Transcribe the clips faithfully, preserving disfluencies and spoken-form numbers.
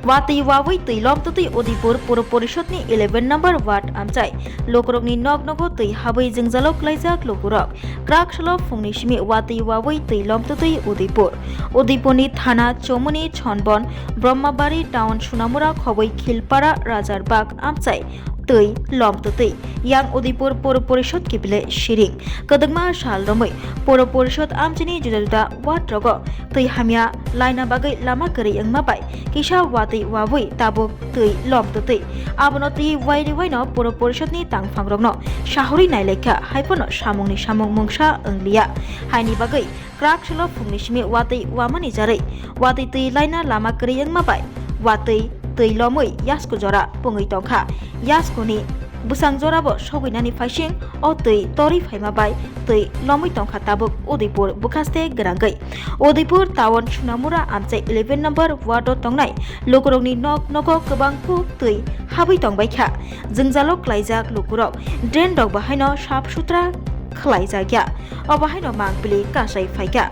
Watwi wawi twi lomtwtwi Udaipur Puro Porishod ni eleven number ward amchai. Lukurokni nok nogo twi habwi jwngjalo klaijak lukurok. Krak salo phungni simi watwi wawi twi lomtwtwi Udaipur. Udaipurni thana Chomoni Chonbon, Brahmabari town Sunamura khobwi Khilpara Rajarbag amchai twi lomtwtwi. Yang Udaipur Puro Porishod kibile siring. Kwdwkma sal romwi Puro Porishod amchini juda juda ward rogo twi hamya laina bagwi lama kwrwi wngma bai kisa watwi wabwi tabuk twi lomtwtwi. Abono twi wairi waino Puro Porishod ni tangphang rokno sahorwi nailaikha, haiphano samungni samung mungsa wngliya. Haini bagwi Krak salo phungni simi watwi wamani jarwi, watwi twi laina lama kwrwi wngma bai watwi twi lomwi yasku jora pungwi tongkha. Yaskuni bwsang jorabo sogwinani phaising o twi torwi phaima bai twi lomwi tongkha tabuk Udaipur bwkhaste gwnangwi. Udaipur town Sunamura amchai eleven number ward o tongnai lukurokni nok nogo kwbang kuk twi habwi tongbaikha. Jwngjalo klaijak lukurok drain rok bahaino sap sutra khlaijakya. Obo haino mangpili kasai phaikha.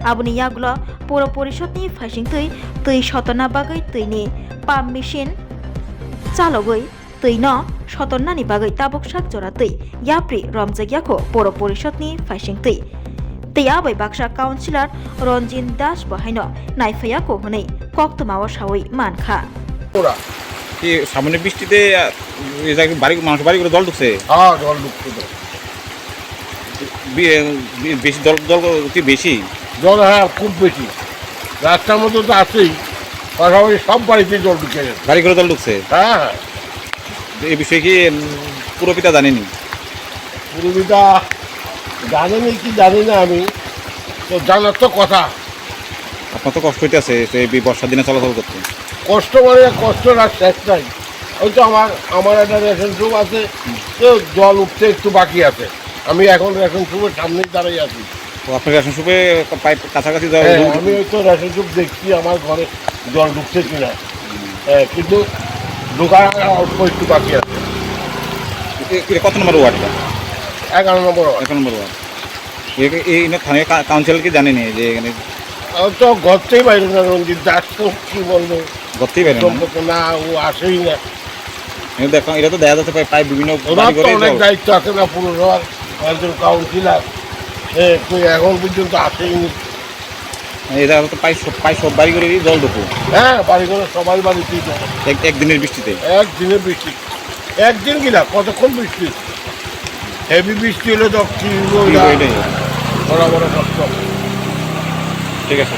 Aboni yagulo Puro Porishod ni phaisingtwi twi sotonna bagwi twini pump machine chalogwi twino sotonnani bagwi tabuk sak jora twi yapri romjakya kho Puro Porishod ni phaisingtwi. Tei abai baksa councillor Ranjit Das bo haino naiphaiya kho hwnwi koktwmao sawi mankha. ওরা কি সামনে বৃষ্টিতে, আহ, এই জায়গায় বাড়ি, মানুষ বাড়ি করে জল ঢুকছে? হ্যাঁ, জল ঢুকছে তো। বি-, বি-, বেশি জল, জল কি বেশি? জল, হ্যাঁ, খুব বেশি। রাস্তার মধ্যে তো আছেই, পাশাপাশি সব বাড়িতে জল ঢুকে গেছে। বাড়ি ঘরে জল ঢুকছে? হ্যাঁ, হ্যাঁ। এই বিষয়ে কি, উম, পুরপিতা জানেনি? পুরপিতা জানেনি কি জানি না আমি, তো জানার তো কথা। আপনার তো কষ্ট হইতেছে, তো এই বি-, বর্ষার দিনে চলাচল করতে। কষ্ট মানে কষ্ট আর শেষ নাই। ওই তো আমার, আমার একটা রেশন শপ আছে, তো জল উঠতে একটু বাকি আছে। আমি এখন রেশন শপের সামনেই দাঁড়াই আছি। ও, আপনার রেশন শপে পাইপ কাছাকাছি যাওয়া হ্যাঁ, রুম আমি ওই তো রেশন শপ দেখছি আমার ঘরে জল ঢুকছে কিনা। হ্যাঁ, কিন্তু ঢোকার অল্প একটু বাকি আছে। এ-, এটা কত নম্বর ওয়ার্ড এটা? এগারো নম্বর ওয়ার্ড। এগারো নম্বর ওয়ার্ড। এ-, এ-, এই স্থানীয় কা-, কাউন্সিলর কি জানেনি যে এখানে? ও তো ঘরতেই বাইরে না, রঞ্জিত দাস তো কি বলবো? ঘরতেই বাইরে না? সম্পর্ক না, ও আসেই না। এ দেখো, এটা তো দেখা যাচ্ছে প্রায়, প্রায় বিভিন্ন ওনার বাড়ি তো ঘরে অনেক জল। দায়িত্ব আছে না পুরসভার, একজন কাউন্সিলর। এ, কই এখন পর্যন্ত আসেইনি। এটা তো প্রায় সব, প্রায় সব বাড়ি ঘরে জল ঢুকবো। হ্যাঁ, বাড়ি ঘরে সবাই বাড়িতেই জল। এক, একদিনের বৃষ্টিতে? একদিনের বৃষ্টি। একদিন কি না, কতক্ষণ বৃষ্টি? হেভি বৃষ্টি হলে তো কি বলবো, কি এটা বলবো, এটাই। বড় বড় কষ্ট। ঠিক আছে।